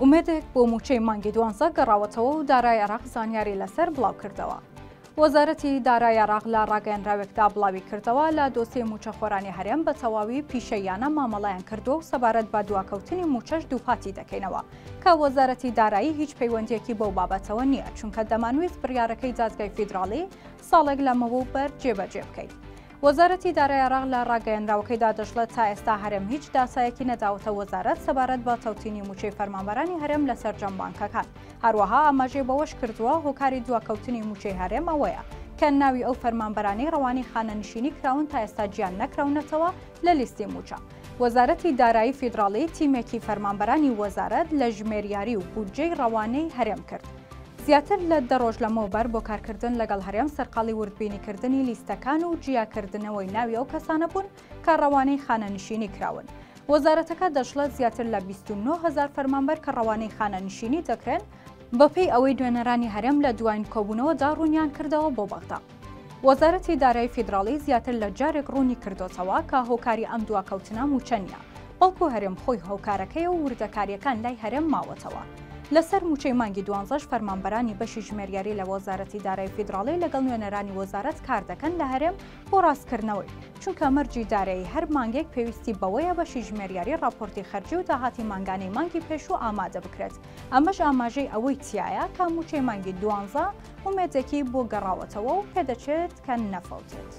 ئومێدێک بۆ مووچەی مانگی دوانزە گەڕاوەتەوە و دارای عێراق زانیاری لەسەر بڵاوکردەوە. وەزارەتی دارای عێراق لە ڕاگەیەنراوێکدا بڵاویکردەوە، لە دۆسیەی مووچەخۆرانی هەرێم بە تەواوی پیشەییانە مامەڵەیان کردووە و سەبارەت بە دواکەوتنی مووچەش دووپاتی دەکەینەوە کە وەزارەتی دارایی هیچ پەیوەندییەکی بەو بابەتەوە نییە، چونکە دەمانویست بڕیارەکەی دادگای فیدراڵی ساڵێک لەمەوبەر جێبەجێ بکەین. وەزارەتی دارای عێراق لە ڕاگەیەنراوەکەیدا دەشڵێت، تا ئێستا هەرێم هیچ داتایەکی نەداوەتە وەزارەت سەبارەت بە تەوتینی مووچەی فەرمانبەرانی هەرێم لە سەرجەم بانکەکان. هەروەها ئاماژەی بەوەش کردووە، هۆکاری دواکەوتنی مووچەی هەرێم ئەوەیە کە ناوی ئەو فەرمانبەرانەی ڕەوانەی خانەنشینی کراون تا ئێستا جیان نەکراونەتەوە لە لیستی مووچە. وەزارەتی دارایی فیدراڵی تیمێکی فەرمانبەرانی وەزارەت لە ژمێریاری و بودجەی ڕەوانەی هەرێم کرد. زیاتر لە دە ڕۆژ لەمەوبەر بۆ کارکردن لەگەڵ هەرێم سەرقاڵی وردبینیکردنی لیستەکان و جیاکردنەوەی ناوی ئەو کەسانە بوون کە ڕەوانەی خانەنشینی کراون. وەزارەتەکە دەشڵێت زیاتر لە 29 هەزار فەرمانبەر کە ڕەوانەی خانەنشینی دەکرێن، بەپێی ئەوەی نوێنەرانی هەرێم لە دواین کۆبوونەوەدا ڕوونیان کردەوە بۆ بەغدا. وەزارەتی دارایی فیدراڵی زیاتر لە جارێک ڕوونی کردۆتەوە کە هۆکاری ئەم دواکەوتنە مووچە نییە، بەڵکو هەرێم خۆی هۆکارەکەیە و وردەکارییەکان لای هەرێم ماوەتەوە. لەسەر مووچەی مانگی دوانزەش فەرمانبەرانی بەشی ژمێریاری لە وەزارەتی دارایی فیدراڵی لەگەڵ نوێنەرانی وەزارەت کاردەکەن لە هەرێم بۆ ڕاستکردنەوەی، چونکە مەرجی دارایی هەر مانگێک پێویستی بەوەیە بەشی ژمێریاری ڕاپۆرتی خەرجی و داهاتی مانگانەی مانگی پێشوو ئامادە بکرێت، ئەمەش ئاماژەی ئەوەی تیایە کە مووچەی مانگی دوانزە ئومێدێکی بۆ گەڕاوەتەوە و پێدەچێت کە نەفەوتێت.